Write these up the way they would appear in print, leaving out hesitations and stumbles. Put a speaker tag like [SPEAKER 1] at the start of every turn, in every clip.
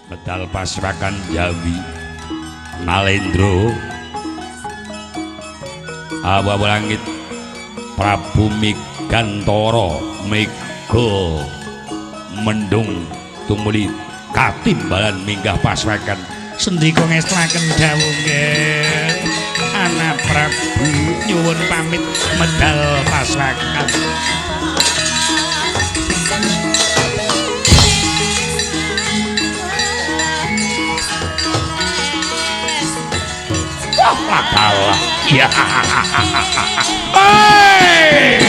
[SPEAKER 1] Medal pasrakan Jawi Nalendra awa langit Prabu Megantara mega mendung tumuli katimbalan minggah pasrakan.
[SPEAKER 2] Sendika ngestuaken dawuh nggih Ana Prabu, nyuwun pamit medal pasrakan.
[SPEAKER 1] Wah, kalah. Ya. Hei.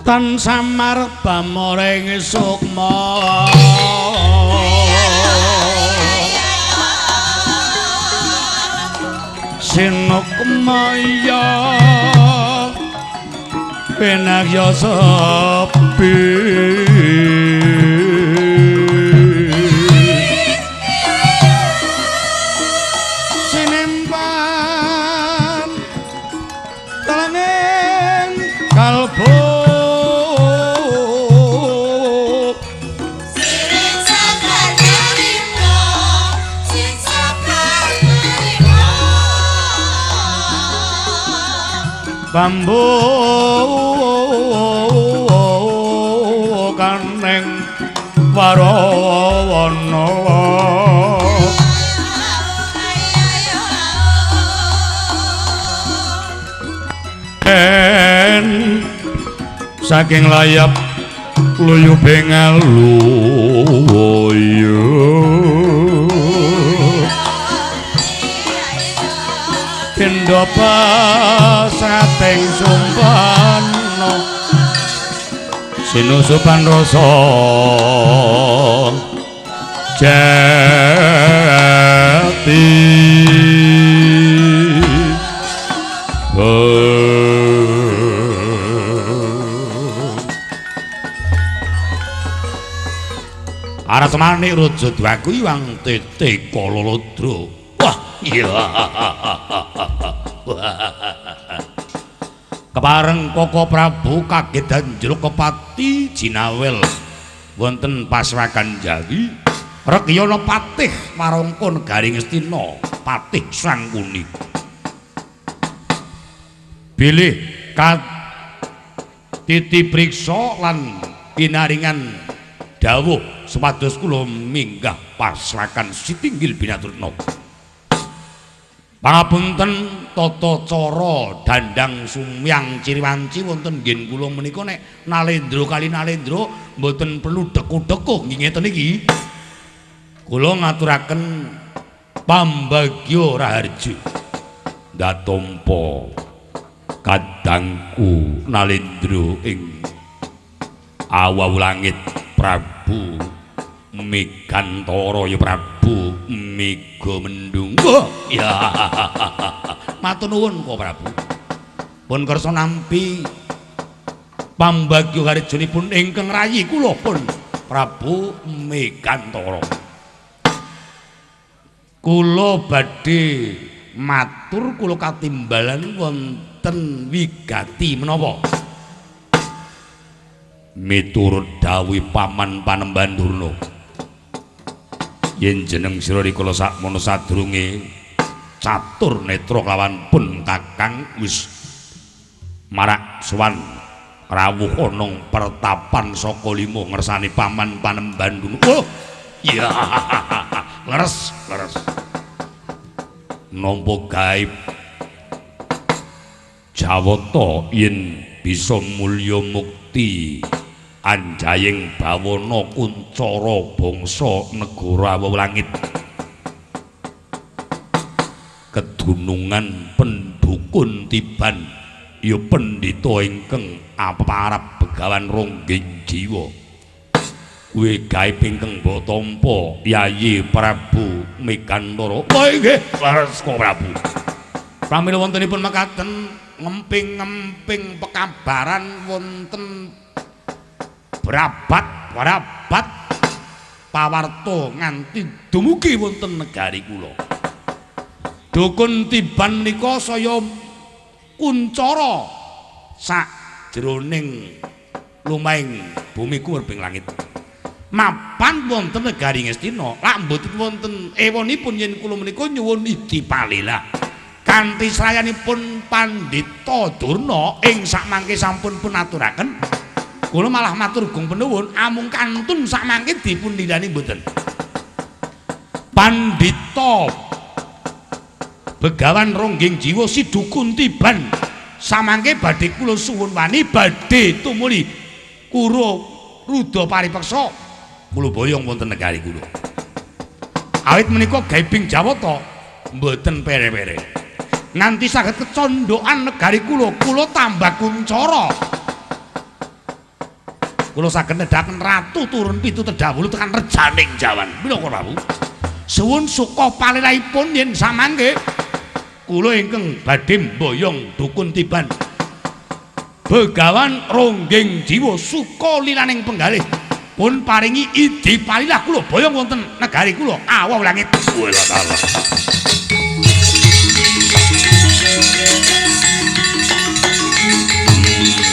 [SPEAKER 2] Tan samar bamoring sukma sinukmaya pinarya sepi sinempan telenging kalbu. Bambu kaneng warawana en saking layap luyu bengaluyu pindha sating sumpana sinusupan rasa jati.
[SPEAKER 1] Manik Raja Dwaku Iwang Tete Kalalodra. Wah, iya. Kepareng Koko Prabu kaget anjlok kepati jinawel wonten paswakan Jawi. Rekyana patih Warangka negari Ngastina, Patih Sangkuni. Bilih katiti priksa lan pinaringan dawuh supados kula minggah paswakan sitinggil binaturna. Pangapunten tata cara dandang sumyang ciriwanci wonten nggen kula menika nek Nalendra kali Nalendra mboten perlu deku-deku nggih ngeten iki. Kula ngaturaken pambagya raharja ndatompa kadangku Nalendra ing awawu langit Prabu Megantara ya Prabu Mega Mendung. Ya. Matur nuwun Koko Prabu. Pun kersa nampi pambagya harjanipun ingkang rayi kula pun Prabu Megantara. Kula badhe matur kula katimbalan wonten wigati menapa? Miturut dawuh paman Panembahan Durna, yen jeneng sira rikala sakmono sadurunge catur netra kelawan pun kakang wis marak sowan rawuh ana pertapan saka lima ngersane paman Panembahan Durna. Oh iya, leres leres nampa gaib Jawata yen bisa mulya mukti anjaying bawana kuncara bangsa negara awu langit kedunungan pendukun tiban ya pendhita ingkang aparap begawan ronggeng jiwa kuwi gaib ingkang mbok tampa Yayi Prabu Megantara. Oh nggih leres Koko Prabu. Pramila wontenipun mekaten ngemping-ngemping pekabaran wonten brabat-brabat pawarta nganti dumugi wonten negari kula. Dukun tiban menika saya kuncara sajroning lumahing bumi kuwerbing langit. Mapan wonten negari Ngastina, lak mboten wonten ewonipun yen kula menika nyuwun idi palilah. Kanthi srayanipun Pandhita Durna ing sakmangke sampun pun aturaken, kula malah matur gung penuwun amung kantun sakmangke dipun lilani mboten. Pandhita Begawan Ronggeng Jiwa si dukun tiban samangke badhe kula suwun wani badhe tumuli kura ruda paripeksa kula boyong wonten negari kula. Awit menika gaibing Jawata mboten pere-pere. Nganti saged kecondokan negari kula, kula tambah kuncara. Kula saged nedhaken ratu turun pitu tedhawulu tekan rejaning Jawan. Mila Koko Prabu. Suwun suka palilahipun yen samangke kula ingkang badhe mboyong dukun tiban Begawan Ronggeng Jiwa suka lilaning penggalih pun paringi idi palilah kula boyong wonten negari kula awaw langit. Wala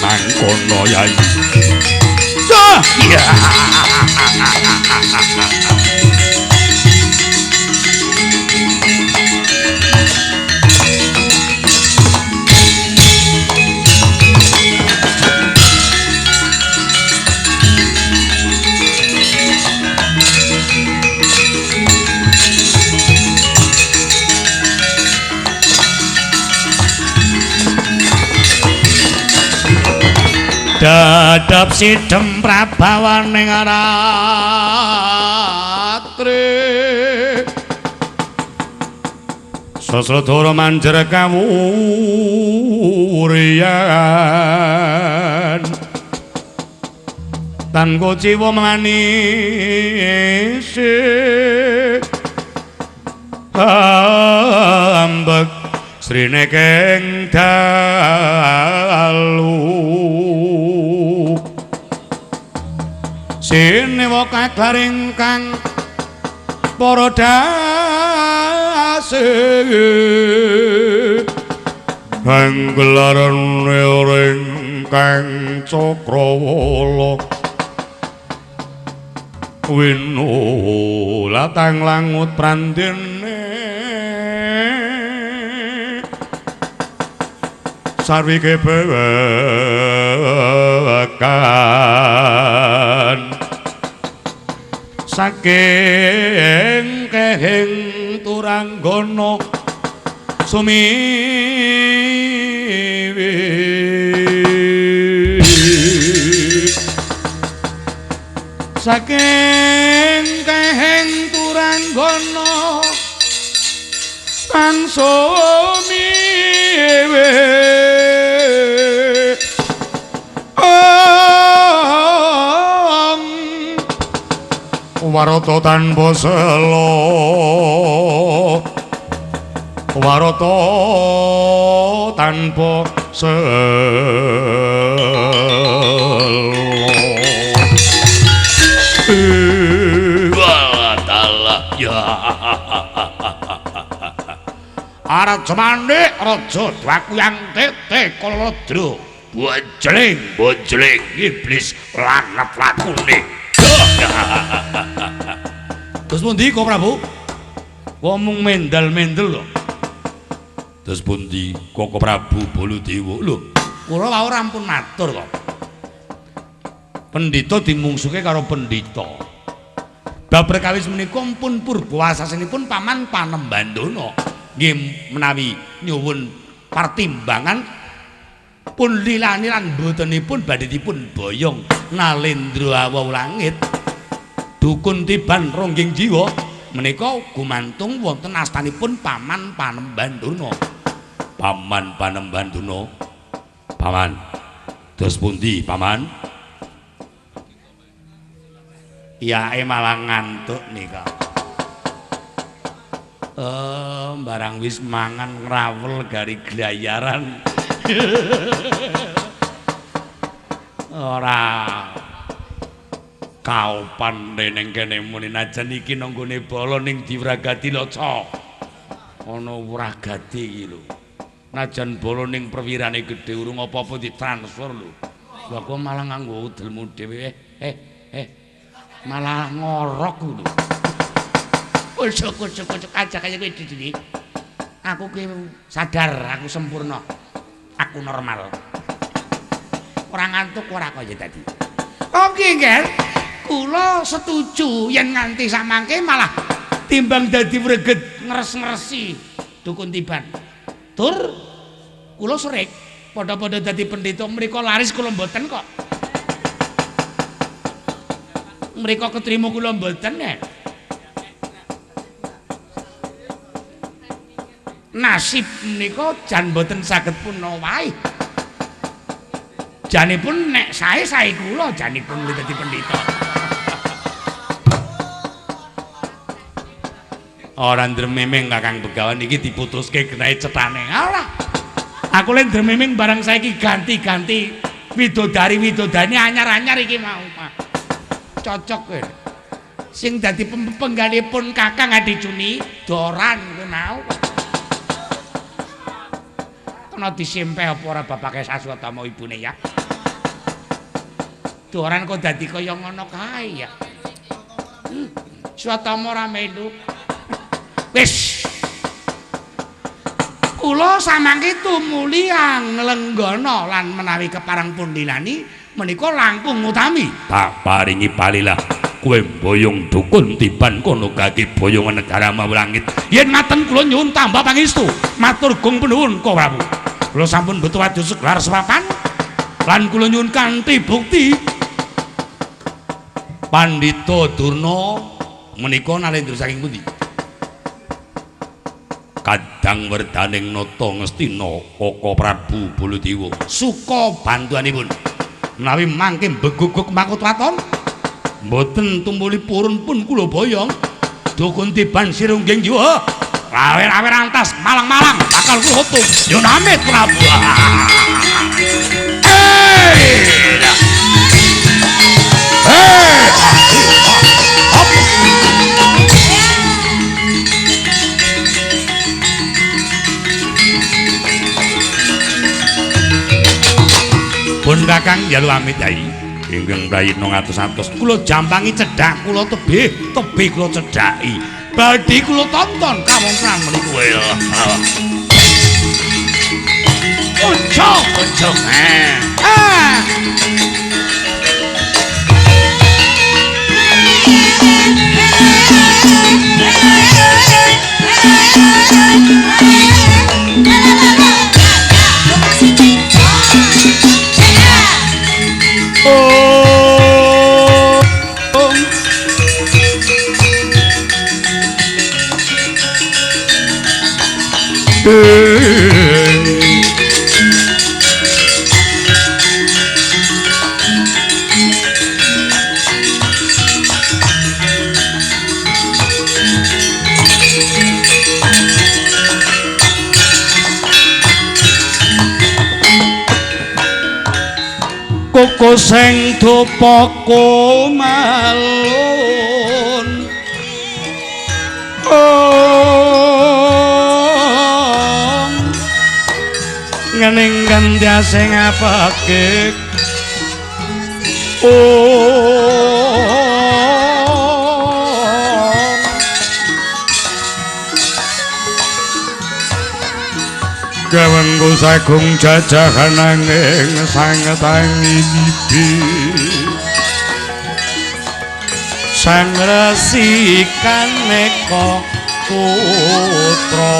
[SPEAKER 1] mangkono Yayi. Iya. Dadap sidem prabawaning ratri sasradara manjer kawuryan tan kuciwa manise ambek srinekeng dalu
[SPEAKER 2] Jinewa kaglaring kang para dase Anggelaran ring kang cakrawala winu latang langut prandene sarwi kebekan saking kehing turanggana sumiwi saking kehing turanggana kang sumiwi warata tanpa sela warata tanpa sela.
[SPEAKER 1] Wadalah ya Raja Manik raja dwakuyang tete kaladra bojling bojling iblis lanep lakune. Terus pundi kok Prabu? Wong mung mendel-mendel lho. Terus pundi Koko Prabu Baladewa? Lho, kula wau rampun matur kok. Pendhita dimungsuke karo pendhita. Bab perkawis menika pun purba wasasenipun Paman Panembandana. Nggih menawi nyuwun pertimbangan pun lilani lan botenipun badhe dipun boyong Nalendra Awu Langit. Dukun tiban ronggeng jiwa menika gumantung wonten astanipun Paman Panembandana. Paman Panembandana. Paman. Terus pundi, Paman? Iyae malah ngantuk nika. Barang wis mangan ngrawel gari glayaran. Ora kaopan ning kene muni najan iki nanggone bala ning Diwragati Laca. Ana wragati iki lho. Najan bala ning perwirane gedhe urung apa-apa ditransfer lho. Lah kok malah nganggo udelmu dhewe. Malah ngorok lho. Kucuk-kucuk aja kaya kowe dhewe. Aku ki sadar aku sempurna. Aku normal. Ora ngantuk ora kaya tadi. Oke, Nger. Kula setuju yen nganti samangke malah timbang dadi wreget ngres-ngresi dukun tiban. Tur kula serik padha-padha dadi pendhita mriko laris kula mboten kok. Mriko ketrima kula mboten nek. Nasib menika jan mboten saged punawahi. Janipun nek sae-sae kula janipun dadi pendhita. Ora ndrememeng Kakang Begawan iki diputuske genahe cetane. Ora. Aku le ndrememeng barang saiki ganti-ganti widodari-widodane anyar-anyar iki mau. Cocok kowe. Sing dadi penggalipun Kakang Adi Juni Doran kowe mau. Kena disimpeh apa ora bapake Saswatama ibune ya. Doran kok dadi kaya ngono kae ya. Swatama ora melu. Wis. Kula samangke tumuli anglenggana lan menawi kepareng pundilani menika langkung utami. Tak paringi palilah kowe boyong dukun tiban kono gage boyongan negara Mawlangit. Yen ngaten kula nyuwun tambah pangestu. Matur gung penuwun Koko Prabu. Kula sampun butuh wadus gelar sepapan lan kula nyuwun kanthi bukti. Pandhita Durna menika nalendra saking pundi? Kadang werdaning nata Ngastina Koko Prabu Baladewa. Suka bantuanipun. Menawi mangke mbeguguk makut waton mboten tumuli purun pun kula boyong. Dukun tiban sirungging jiwa. Rawe-rawe rantas malang-malang bakal kula hutung. Yo namit Prabu. Hey! Hey! Pun Kakang njalu amit yai. Ingkang prayitna ngatos-atos kula jampangi cedhak kula tebih, tebih kula cedhaki. Badhe kula tonton kawontenan menika. Ojo, ojo. Ah.
[SPEAKER 2] Koko sing dupa kumalun ngening kendya sing apake gawengku sagung jajahan nanging sang tangi bibi sang resi kaneka putra.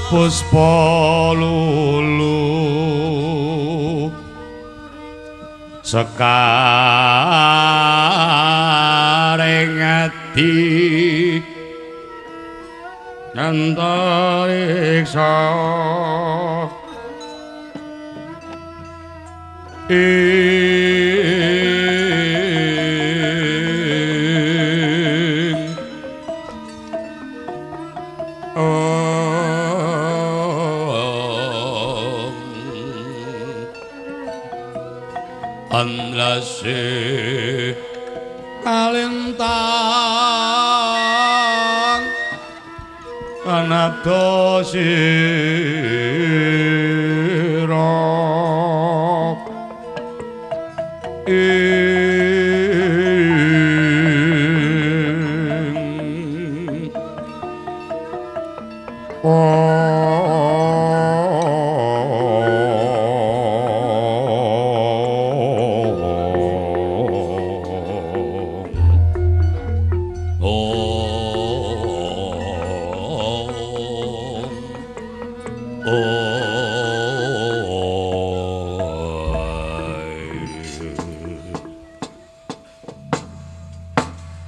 [SPEAKER 2] Puspa lulu sekaring ati antariksa Andrase kalintang anado sira ing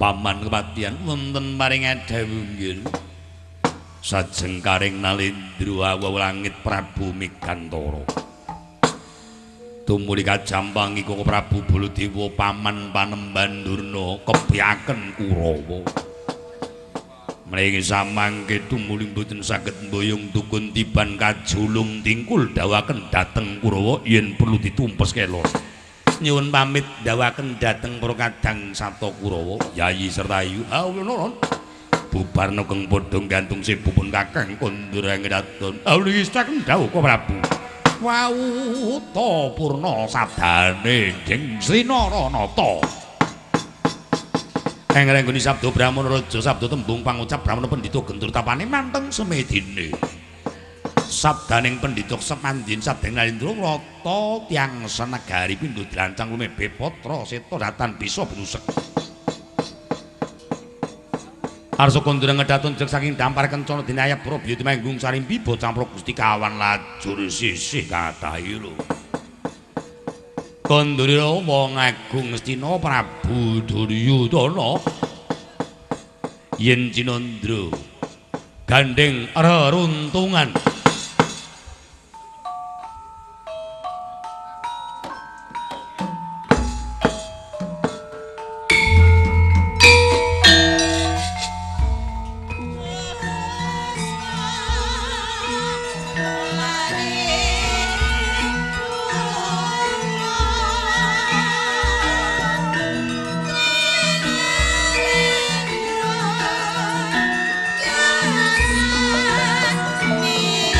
[SPEAKER 1] Paman kepatihan wonten paring dawuh nggih. Sajengkaring nalindra awu langit Prabu Megantara. Tumuli kajampangi Koko Prabu Baladewa paman panemban Durna kebyaken Kurawa. Mriki samangke tumuli mboten saged mboyong dukun tiban kajulung tingkul dawaken dhateng Kurawa yen perlu ditumpes kelor. Nyuwun pamit dawaken dhateng para kadang Sata Kurawa, Yayi serta Ayu. Ha nuwun. Bubarna keng padha gantung sibupun kakang kondurang daton. Awli saking dawuh Prabu. Wauta purna sabdane jeng Sri Naranata. Ing renggoni sabda Brahmana raja sabda tembung pangucap Brahmana pendhita gentur tapane manteng semedine. Sabdaning pendhita semandin sabdaning Narendra rata tiyang senegari pindho dilancang lumebe patra seta datan bisa brusek. Arsa kondurang ngedatun jek saking dampar kencana dinayap Prabu Tumenggung sarimpi bocah Gusti kawan lajur sisih kathahira. Kandurira wong agung Ngastina Prabu Duryudana yen cinandra gandeng reruntungan.
[SPEAKER 3] Me.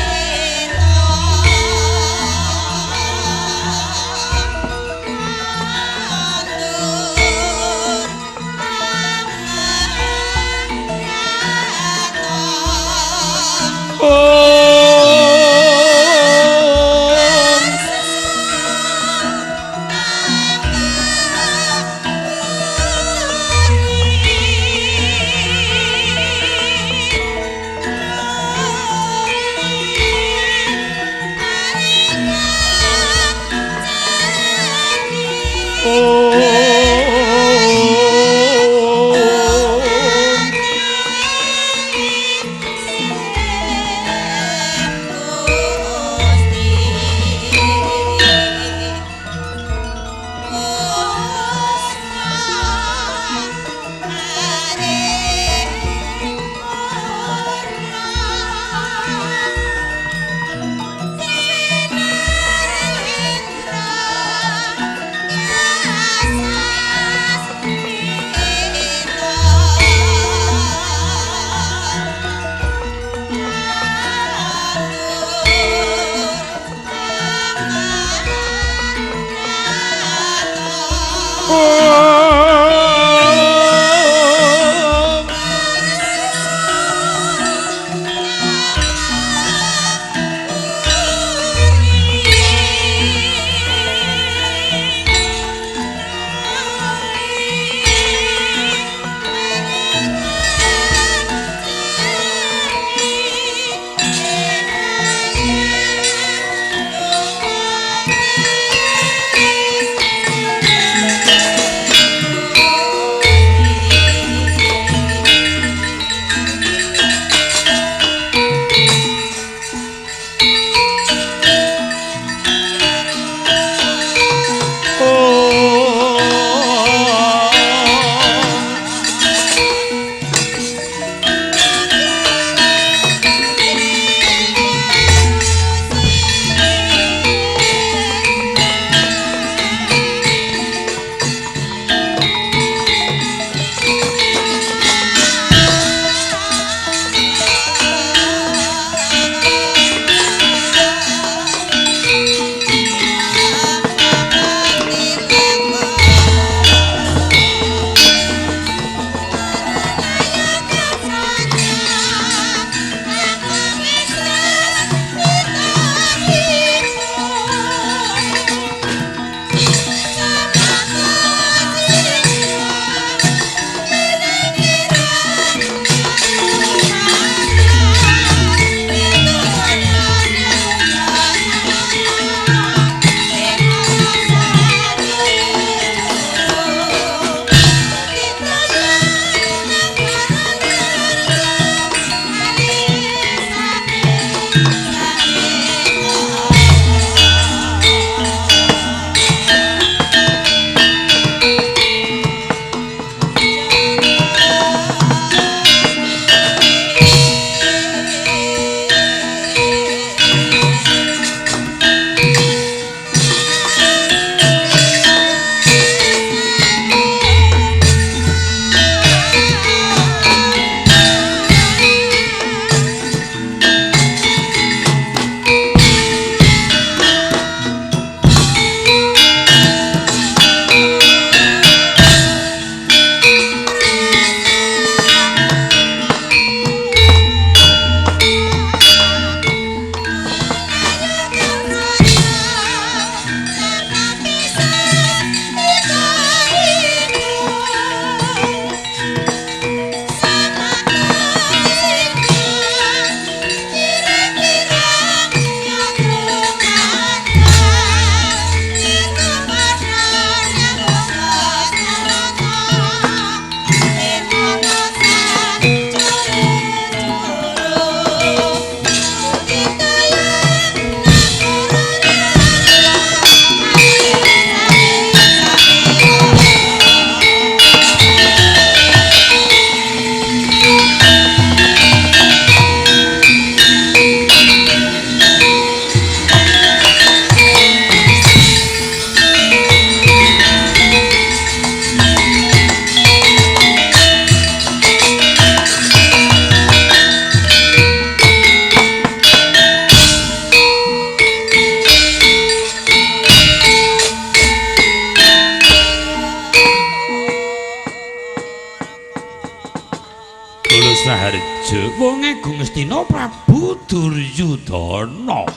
[SPEAKER 1] Saharja wong agung Ngastina Prabu Duryudana.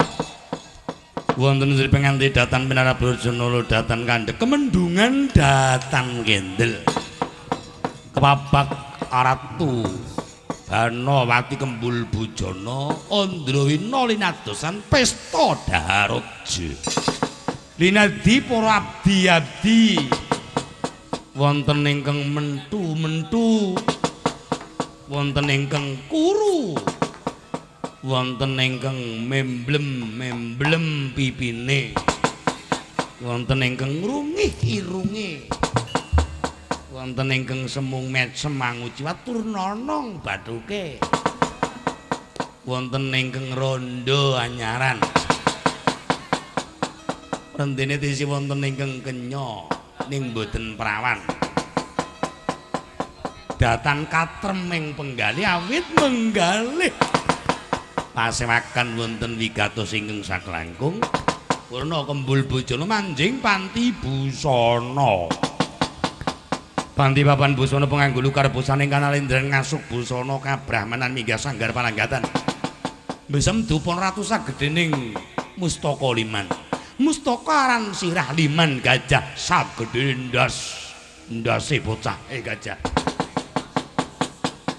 [SPEAKER 1] Wonten Sri Penganti datan Pinara Brajana datan kandhek kemendungan datan kendel. Kepabak Ratu Banowati Kembul Bujana Andrawina linadosan pesta dhaharaja. Linadi para abdi-abdi wonten ingkang mentu-mentu, wonten ingkang kuru, wonten ingkang memblem-memblem pipine, wonten ingkang ngrungih irunge, wonten ingkang semung metsem manguciwat tur nonong bathuke, wonten ingkang rondo anyaran, rendene tisi wonten ingkang kenya ning boten prawan. Datan katrem ing penggalih awit menggalih pasewakan wonten wigatos ingkang saklangkung purna Kembul Bojana manjing panti busana. Panti papan busana penganggulu karbusaning kanalendran ngasuk busana kabrahmanan minggah sanggar palanggatan. Besem dupon ratu sagedening mustaka liman. Mustaka aran sirah liman gajah sagede ndas ndase bocah gajah.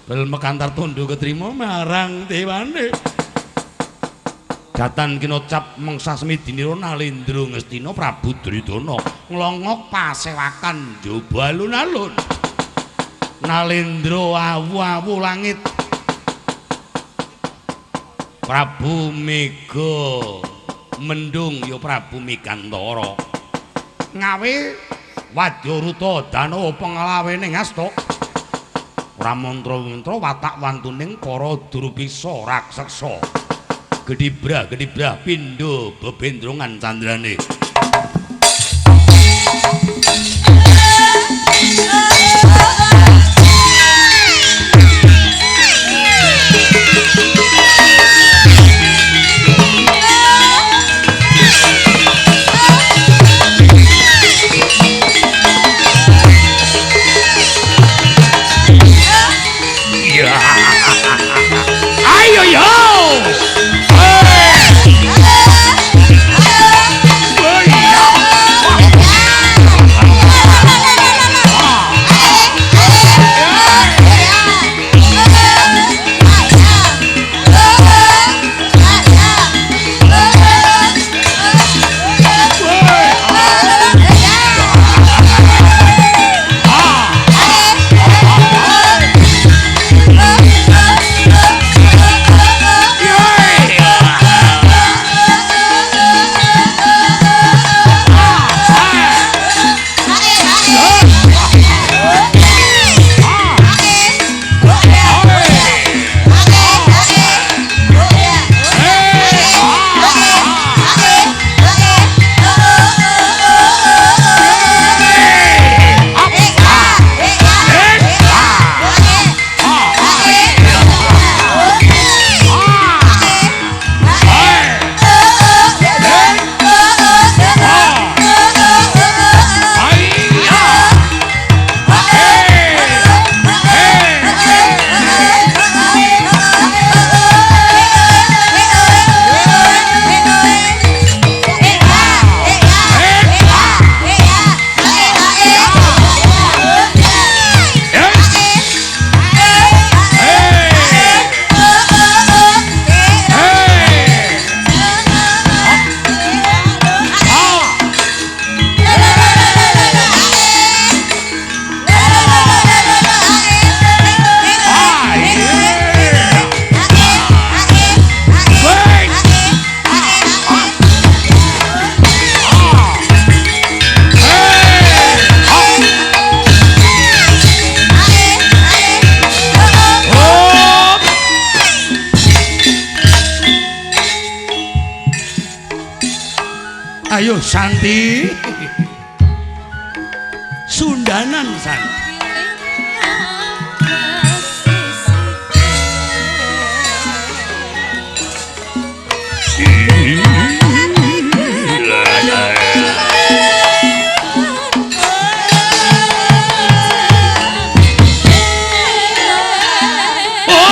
[SPEAKER 1] Bel mekantar tondo ketrima marang dewane. Datan kinocap mengsa semidinira Nalendra Ngastina Prabu Duryudana nglongok pasewakan njaba alun-alun. Nalendra awu-awu langit. Prabu Mega Mendung ya Prabu Megantara. Ngawe wadyaruta danawa penglawening asta. Ora mantra-mantra watak wantuning para durpisa raksasa. Gedibrah gedibrah pindha bebendrongan candrane. Ayo yo. Ayo Santi. Sundanan San. Oh!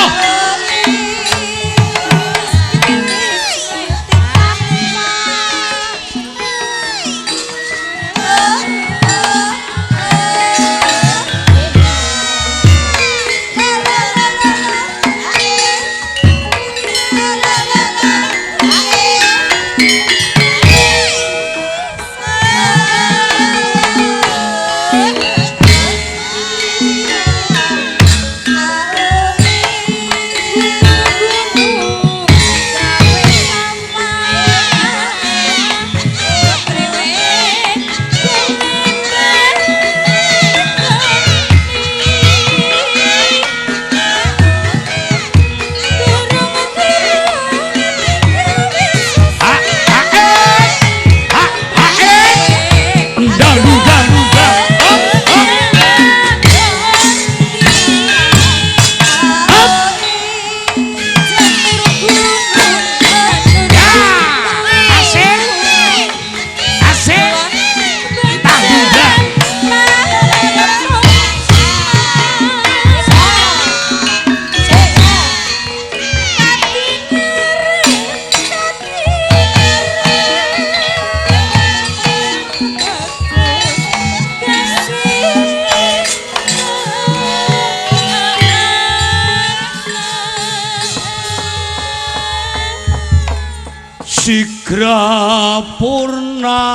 [SPEAKER 2] sigra purna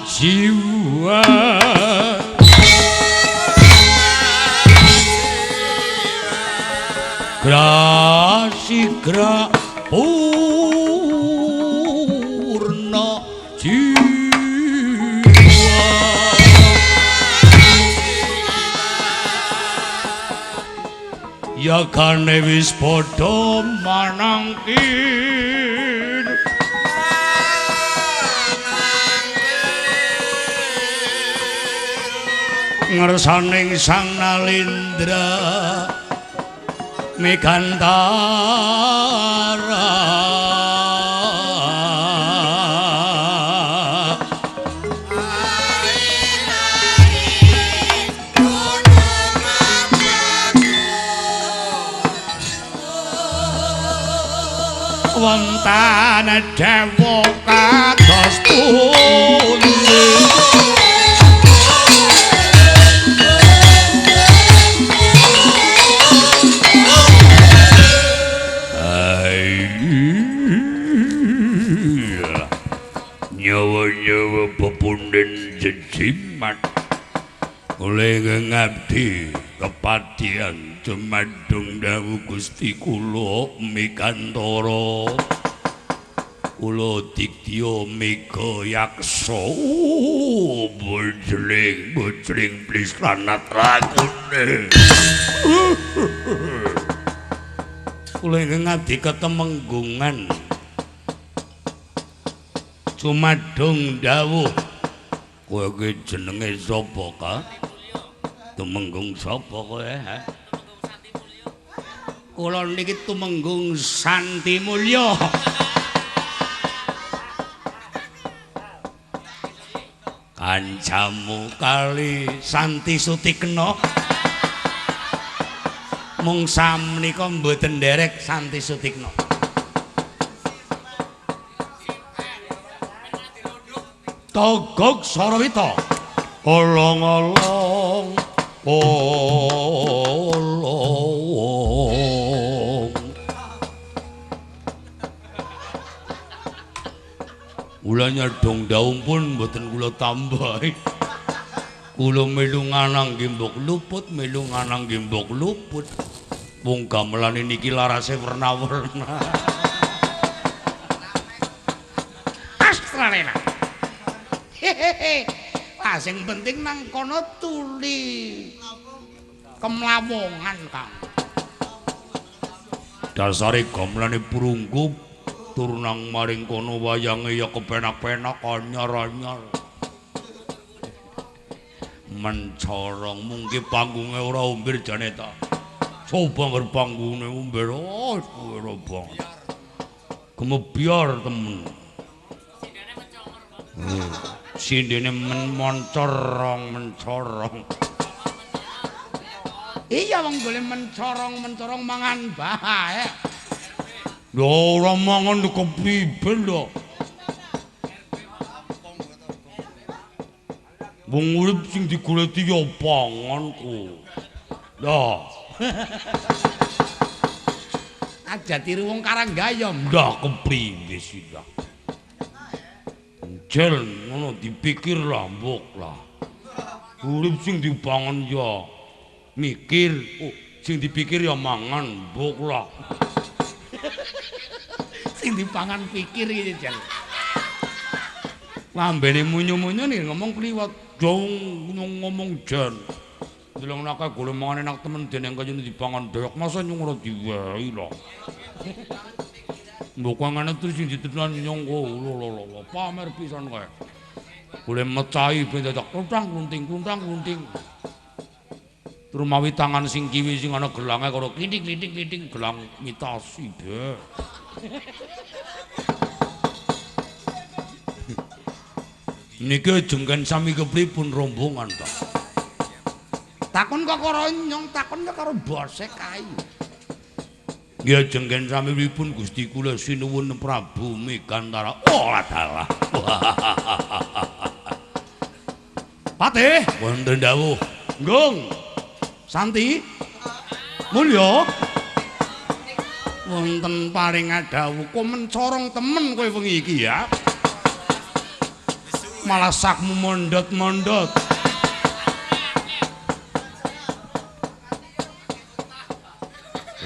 [SPEAKER 2] jiwa sigra purna jiwa yagane wis padha manangkin ngersaning Sang Nalindra Megantara wonten dewa kados pundi nyawa-nyawa pepunden jejimat oleh ngabdi kepatihan jumadung dawuh Gusti kula Megantara kula digdya mega yaksa bojling bojling plisranat rakune kula ngabdi ketemenggungan jumadung dawuh. Kowe iki jenenge sapa ka? Tumenggung sapa kowe, ha? Kula niki Tumenggung Santi Mulya. Kancamu kali Santi Sutikna. Mung samnika mboten nderek Santi Sutikna. Togog Sarawita olong-olong olong ulanya dong daun pun mboten kula tambahi kula melu nganang nggih mbok luput melu nganang nggih mbok luput wong gamelane niki larase werna-werna Astralena. Hehehe. Lah sing penting nang kono tuli kemlawongan, Kang. Dasare gamelane prungkup tur nang maring kono wayange ya kepenak-penak anyar-anyar. Mencorong mungki panggunge ora umbir jane ta. Coba ngger panggunge umbir, oh ora banget. Gemebyar temen. Sindene mencorong mencorong. Iya wong golek mencorong-mencorong mangan bae. Lho ora mangan kepriben lho. Wong urip sing digoleki ya panganku. Lho. Aja tiru wong Karanggayam. Ndah kepriwe sih ta. Jel ngono dipikir lah mbok lah. Urip sing dipangan ya mikir, oh, sing dipikir ya mangan mbok lah. Sing dipangan pikir iki jel. Lambene munyu-munyu nih ngomong kliwat jong ngomong jen. Deleng nake golek mangan enak temen dening kaya dipangan dewek masa nyung ora diwehi lah. Mbok ngene terus sing ditenan nyong lho lho lho pamer pisan kae. Boleh mecahi ben dadak kluntang klunting kluntang klunting. Terus mawi tangan sing kiwi sing ana gelange karo kliting kliting kliting gelang mitasi be. Niki jengken sami kepripun rombongan ta? Takon kok karo nyong, takon kok karo bose kae. Nggih jengken samipun Gusti kula sinuwun Prabu Megantara. Oh dalah. Patih wonten dawuh. Nggung. Santi. Mulya.
[SPEAKER 1] Wonten paring dawuh kok mencorong temen kowe wengi iki ya. Malah sakmu mondot-mondot.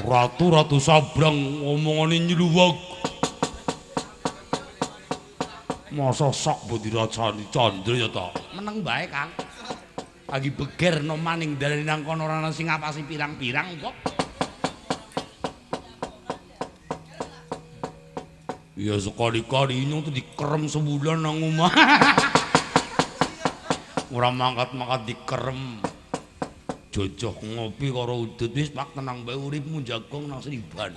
[SPEAKER 1] Ratu-ratu sabrang omongane nyluweg. Masa sok mbok diracani Candra ya ta? Meneng bae, Kang. Lagi beger no maning dalan nang kono ora ana sing ngapasi pirang-pirang kok. Ya sekali-kali nyong tuh dikerem sebulan nang omah. Ora mangkat-mangkat dikerem. Jojoh ngopi karo udut wis pak tenang bae uripmu jagong nang Sriban.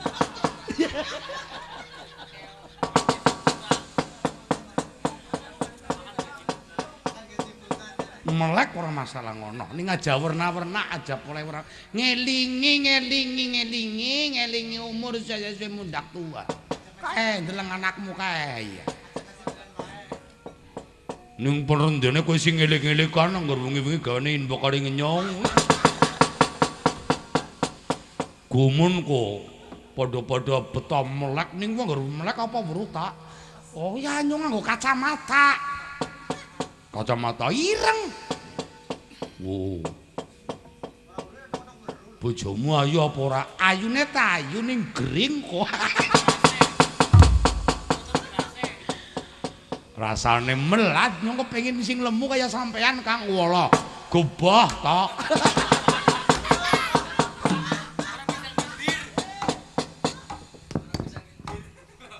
[SPEAKER 1] Melek ora masalah ngono. Ning aja werna-werna, aja oleh werna. Ngelingi ngelingi ngelingi ngelingi umur saya suwe mundak tua. Kae ndeleng anakmu kae. Ning perendene kowe sing ngeling-elingan anggar wengi-wengi gawane inbok karo ngenyong. Gumun kok padha-padha beto melek ning wong ngger melek apa weruh ta? Oh ya nyong nganggo kacamata. Kacamata ireng. Wo. Bojomu ayu apa ora? Ayune ta ayu ning gering kok. Rasane melat nyong kepengin sing lemu kaya sampean Kang. Wala, goboh tok.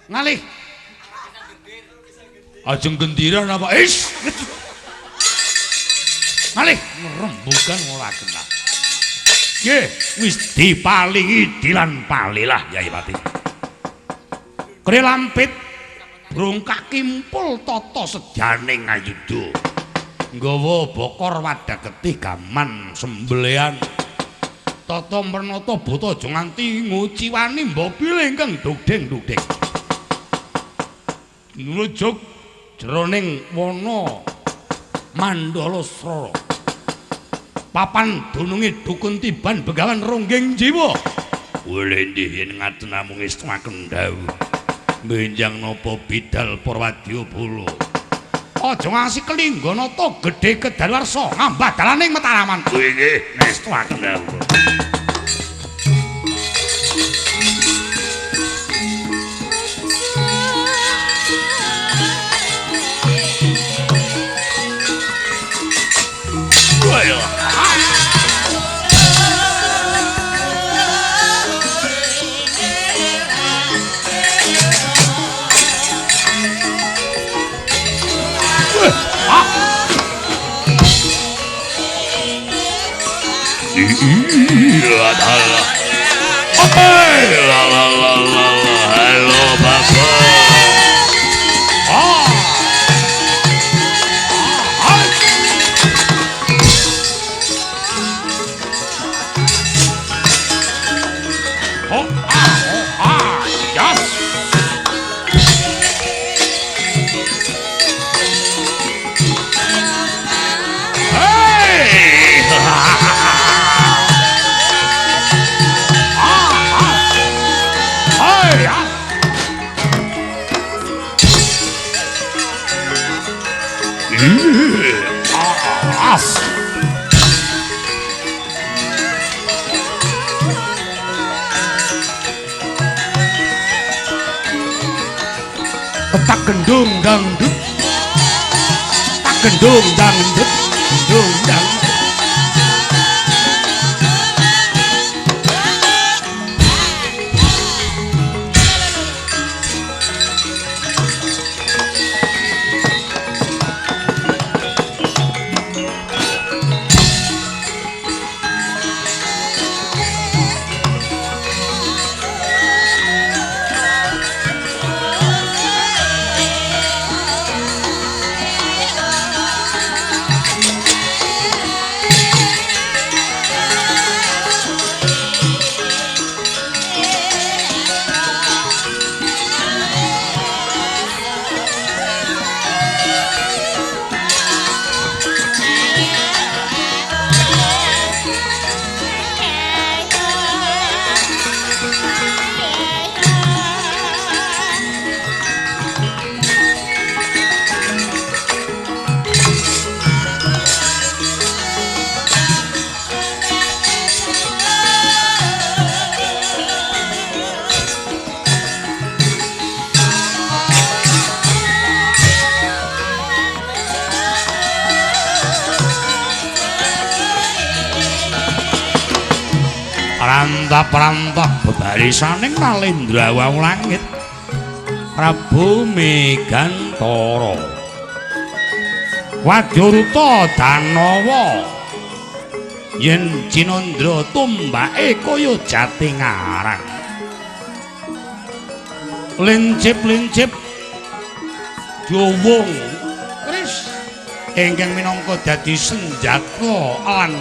[SPEAKER 1] Ngalih. Ajeng gendiran apa? Is. Ngalih ngrembugan ora genah. Nggih, wis dipalingi dilan palilah Yai Pati. Kre lampit brongkak kimpul tata sejaning ayuda. Nggawa bokor wadah getih gaman sembelian. Tata mernata buta aja nganti nguciwani mbobile ingkang dugdeng-dugdeng. Nrujuk jroning wana Mandala Srara. Papan dununge dukun tiban begawan ronggeng jiwa. Wulendih yen ngaten namung estuaken dawuh. Benjang napa bidal Purwadya bala. Aja ngasih kelingganata gedhe kedaluwarsa ngambah dalaning Mataraman. Nggih, nestuaken dawuh. Halo Bapak. Tak gendung dangdut, tak gendung dangdut, gendung dangdut. Prantah-prantah bebarisaning Nalendra wau langit Prabu Megantara Wadyuruta Danawa yen Cinandra tumbake kaya jati ngarang lincip-lincip jowong kris ingkang minangka dadi senjata lan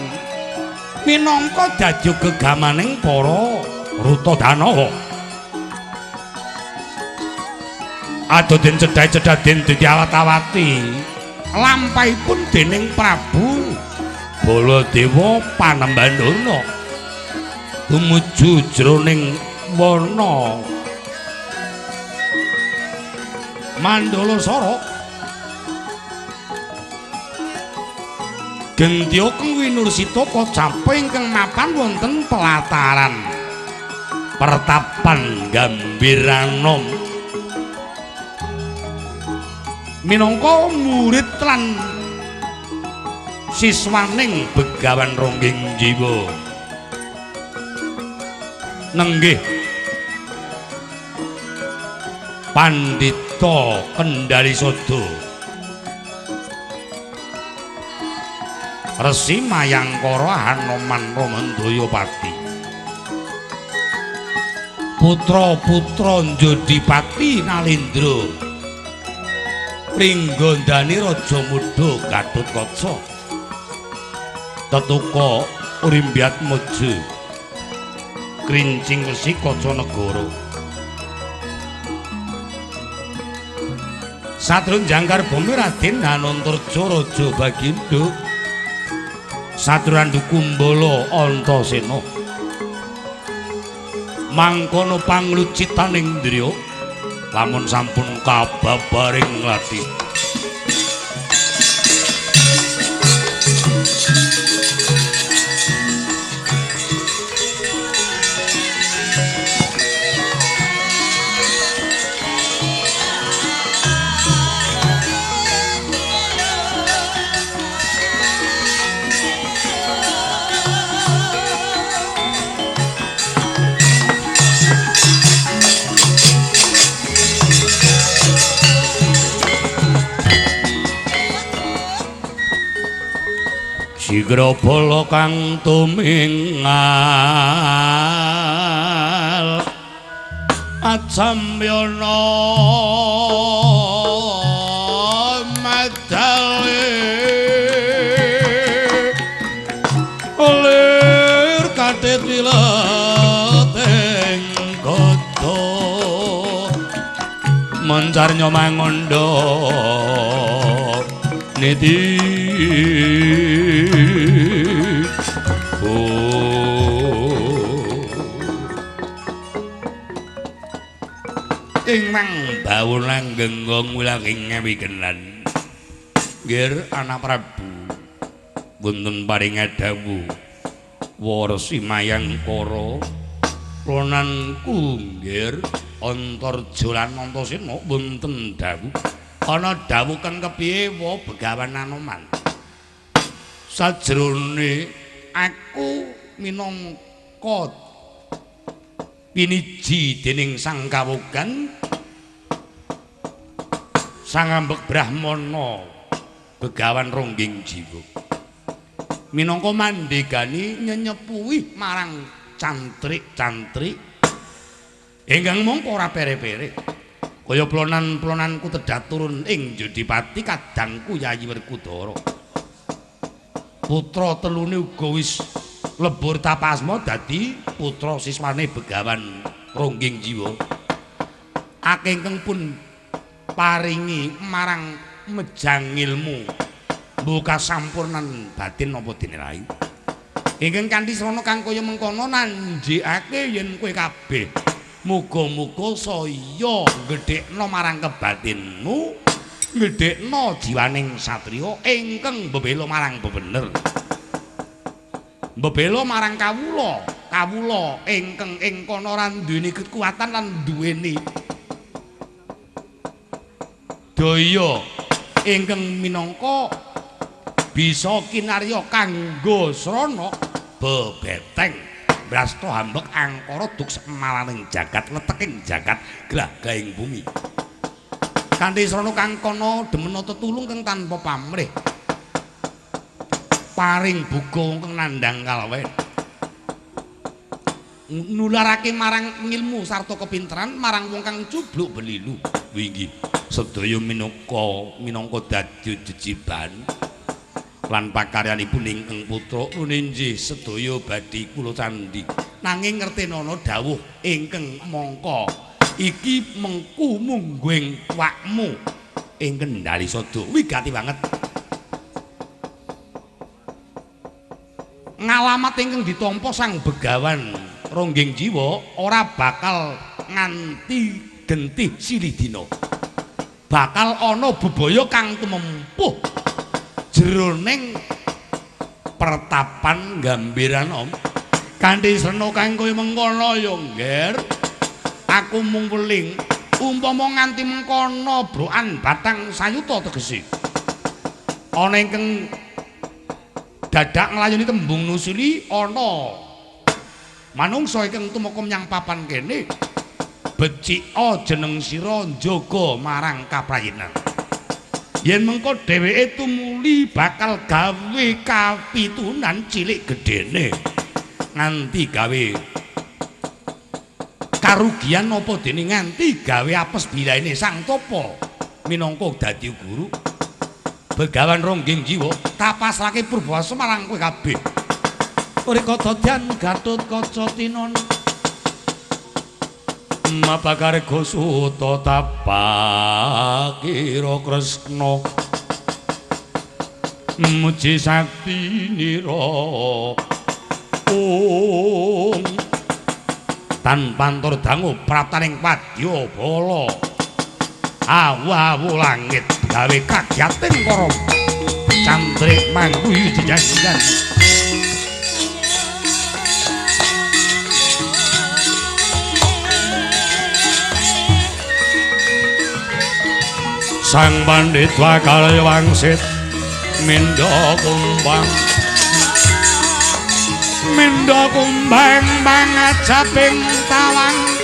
[SPEAKER 1] minangka dadi gegamaning para Ruta Danawa. Adoh den cedhak-cedhak den diawat-awati lampahipun dening Prabu Baladewa Panembahan Durna tumuju jroning wana Mandalasara. Gentya kang winursita kacape ingkang mapan wonten pelataran pertapan Gambiranom minangka murid lan siswaning Begawan Ronggeng Jiwa. Nenggih Pandhita Kendalisada Resi Mayangkara Hanoman Ramandayapati putra-putra Njodipati Nalendra Pringgondani Raja Muda Gatotkaca Tetuka Rimbyatmaja Krincing Wesi Kacanegara Satrun Jangkar Bumi Raden Hanantarja Raja Bagindo Satrandu Kumbala Antasena mangkono panglucitaning ndriya lamun sampun kababaring lati. Sigra bala kang tumingal acamyana madale lir kathit wileteng gada mencarnya mangondo niti. Ingkang bawulang genggong wilanging ngewigenan nggir anak Prabu wonten paring dawuh Warsi Mayangkara klonanku nggir Antarja lan Antasena wonten dawuh ana dawuh kang kepiye wa Begawan Anoman sajrone aku minangka piniji dening Sang Kawogan Sang Ambek Brahmana Begawan Ronggeng Jiwa minangka mandegani nyenyepuhi marang cantrik-cantrik ingkang mongko ora pere-pere kaya plonan-plonanku tedhak turun ing Jodipati kadangku Yayi Werkudara putra telune uga wis lebur tapasma dadi putra siswane Begawan Ronggeng Jiwa akeh ingkang pun paringi marang mejang ilmu mbuka sampurnan batin napa dene rai ingkang kanthi srana kang kaya mengkono nandhikake yen kowe kabeh muga-muga saya gedhekno marang kebatinmu gedhekno jiwaning satriya ingkang bebela marang bebener bebela marang kawula kawula ingkang ing kono ora duweni kekuatan lan duweni daya ingkang minangka bisa kinarya kanggo srana bebeteng brasta hambek angkara duk semalaning jagat leteking jagat glagahing bumi. Kanthi srana kang kana demena tetulung kang tanpa pamrih. Paring buga wong kang nandhang kalwen. Nularake marang ngilmu sarta kepinteran marang wong kang cubluk belilu. Wingi sedaya minangka dadi jejiban lan pakaryanipun ingkang putra uninjih sedaya badhe kula candhi. Nanging ngertenana dawuh ingkang mangka iki mengku mungguing wakmu ing Kendali Sada wigati banget. Ngalamat ingkang ditampa Sang Begawan Ronggeng Jiwa ora bakal nganti gentih silih dina. Bakal ana bebaya kang tumempuh jroning pertapan Gambiranom. Kanthi srena kang kaya mengkono ya, Ngger. Aku mung weling umpama nganti mengkono brokan batang sayuta tegese. Ana ingkang dadak nglayoni tembung nusuli ana manungsa ingkang tumeka menyang papan kene. Becika jeneng sira njaga marang kaprayenan. Yen mengko dheweke tumuli bakal gawe kapitunan cilik gedene nganti gawe karugian apa dene nganti gawe apes bilaine Sang Tapa minangka dadi guru. Begawan Ronggeng Jiwa tak pasrahke purbawasa marang kowe kabeh.
[SPEAKER 2] Rika dadian Gatotkaca tinon
[SPEAKER 1] Mapakarga suta tapakira Kresna muji sakti nira ung tan pantur dangu praptaning padya bala awu-awu langit gawe kagiatin para cantrik mangkuyu jejajan. Sang Pandhita Kalaya wangsit mindha kumbang mindha kumbang mangajaping tawang.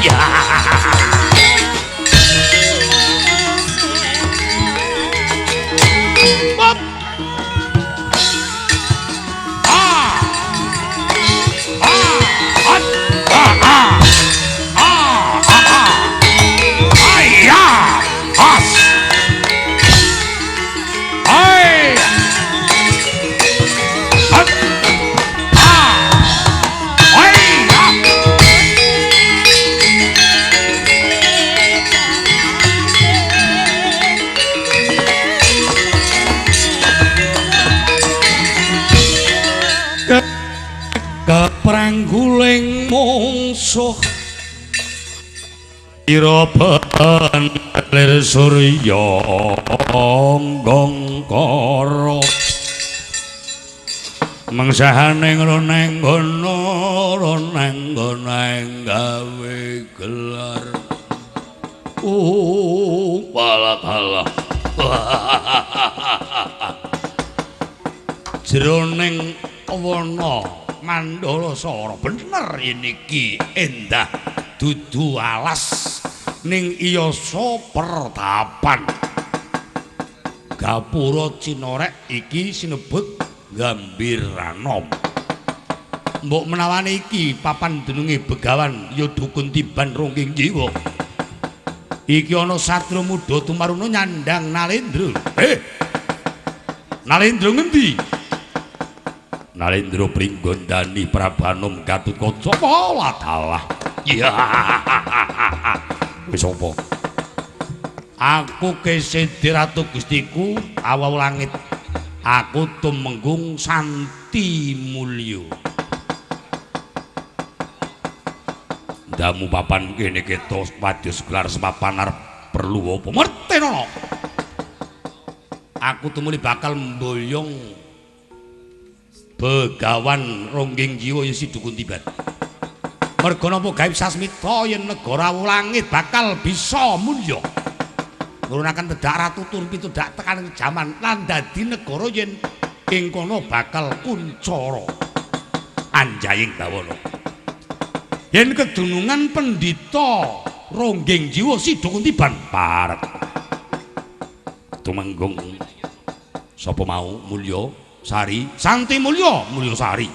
[SPEAKER 1] Ya. Pop. Ah. Ah. Ah. Ah. Ah. Ah. Ayya. As. Ay. At. Ah. Ayya. Keprangguling mungsuh ira lir surya nggongkara mangsahaning roneng gono roneng goneng gawe gelar palakala jroning wana Mandala Sara bener niki endah dudu alas ning iyasa pertapan Gapura Cinorek iki sinebut Gambiranom. Mbok menawane iki papan dununge Begawan ya dukun tiban Ronggeng Jiwa. Iki ana satria muda tumaruna nyandang Nalendra. Nalendra ngendi? Nalendra Pringgondani Prabanom Gatotkaca. Walah. Iya. Wis apa? Aku kesede Ratu Gustiku awaw langit. Aku tumenggung Santi Mulya. Ndamu papan kene ketok wadya gelar sepapan arep perlu apa? Mertenono. Aku tumuli bakal mboyong Begawan Ronggeng Jiwa ya si Dukun Tiban. Merga napa gaib sasmita yen negara langit bakal bisa mulya. Nurunaken tedak ratu tur pitudak tekan jaman lan dadi negara yen ing kono bakal kuncara anjaying bawana. Yen kedunungan pendhita Ronggeng Jiwa si Dukun Tiban parek. Tumenggung sapa mau Mulya Sari, Santi Mulya, Mulya Sari.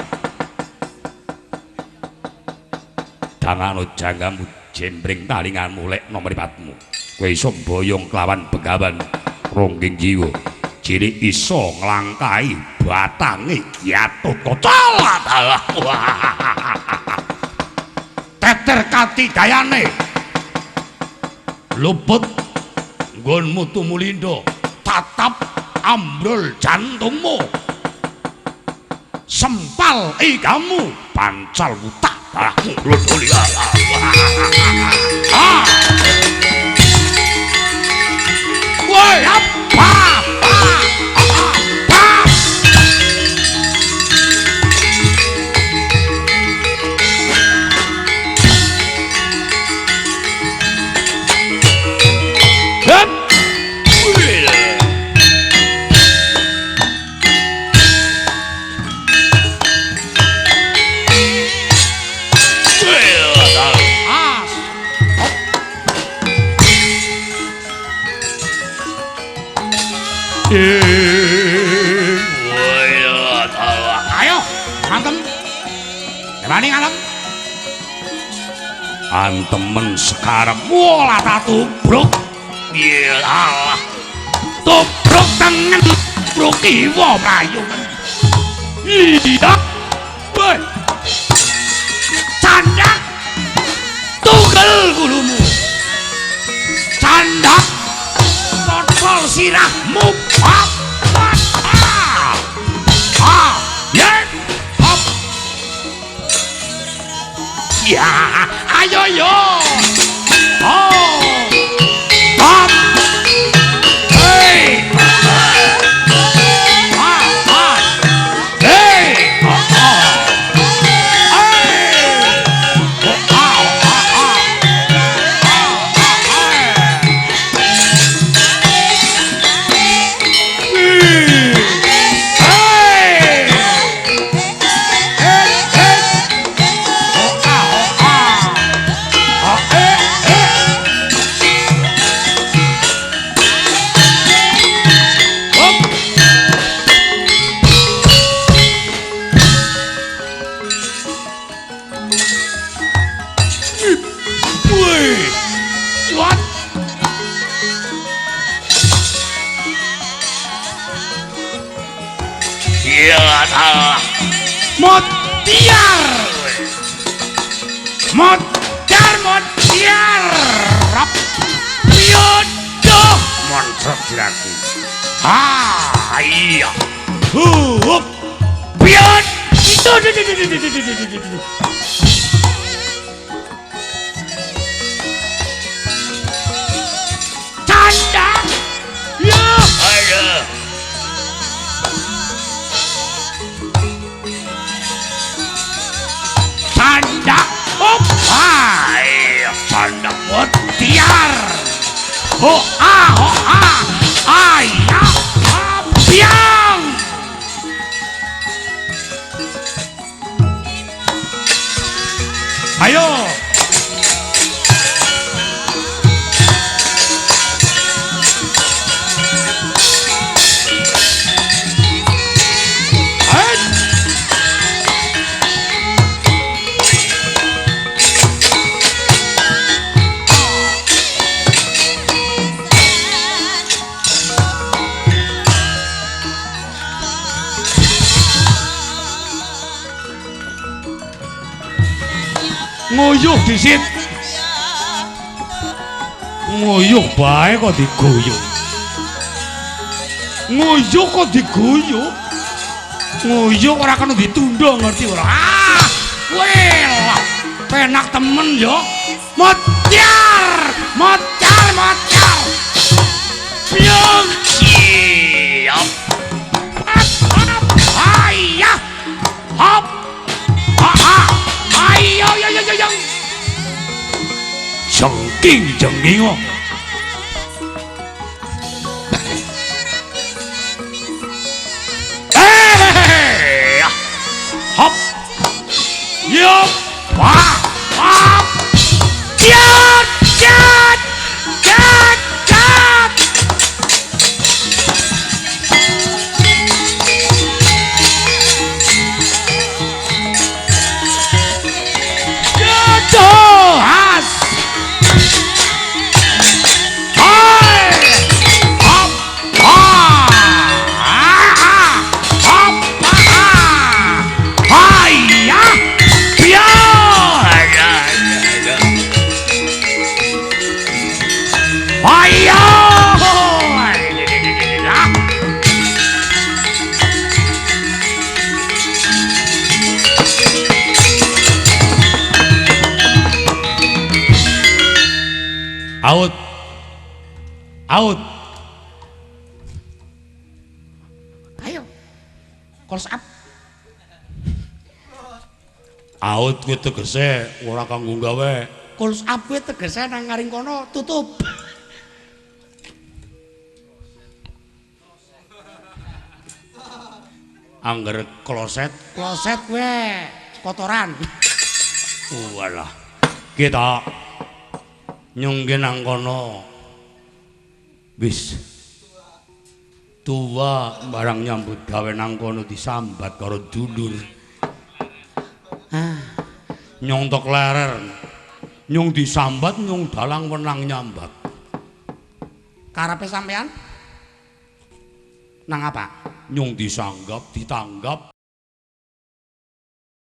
[SPEAKER 1] Dangano janggamu jembring talinganmu lekno mripatmu. Kowe iso mboyong kelawan Begawan Ronggeng Jiwa. Cilik iso nglangkahi batange Gatotkaca. Teter katidayane. Luput nggonmu tumulindo, tatap ambrol jantungmu. Sempal igamu, pancal wutak darahmu. Ah. Woi, apa? Apa? Hup. Ayo, antem. Wani antem. Antemen sekarang bola tubruk. Iyalah. Tubruk tengen, tubruk kiwa mlayu. Iya. Woi. Candak. Tugel gulumu. Candak. Potol sirahmu. Hop. Ah. Yen. Hop. Ya, ayo yo. Oh. Hop. Hey. Ah, ah. Hey. Ah, ah. Hey. Ah, ah, ah. Ah, ah. Hey. Hey, hey. Oh, ah, oh, ah. Oh, eh, eh. Hop. Wih. What? Ya Allah. Mutiar. Mutiar, mutiar. Rap. Yodoh. Moncrot siraku. Ah, iya. Hup. Pion. Itu. Canda. Ya. Aduh. Canda. Op. Ah, iya. Canda mutiar. Ho ah, ho ah. Ayah. Biang. Ayo. Hai. Nguyuh disit. Nguyuh bae kok diguyuh. Nguyuh kok diguyuh. Nguyuh ora kena ditunda ngerti ora. Ah, kowe lah. Enak temen yo. Motyar, motyar, motyar. Piung. Siap. Ayah. Hop. Ha ha. Ayo yo yo yo yo. Jengking jengking kok. Hop. Yo. Wah. Hop. Jat jat. Jat jat. Jatuh. Has. Hai. Hop. Ha. Hop. Ha. Hayya. Ya. Hayya. Out. Out. Ayo. Close up. Out kuwi tegese ora kanggo gawe. Close up kuwi tegese nang ngaring kono tutup. Angger kloset, kloset kuwi kotoran. Walah. Kita nyungge nang kono. Wis tuwa barang nyambut gawe nang kono disambat karo dulur. Ah, nyong tok lerer. Nyong disambat, nyong dalang wenang nyambat. Karepe sampean? Nang apa? Nyong disanggap, ditanggap.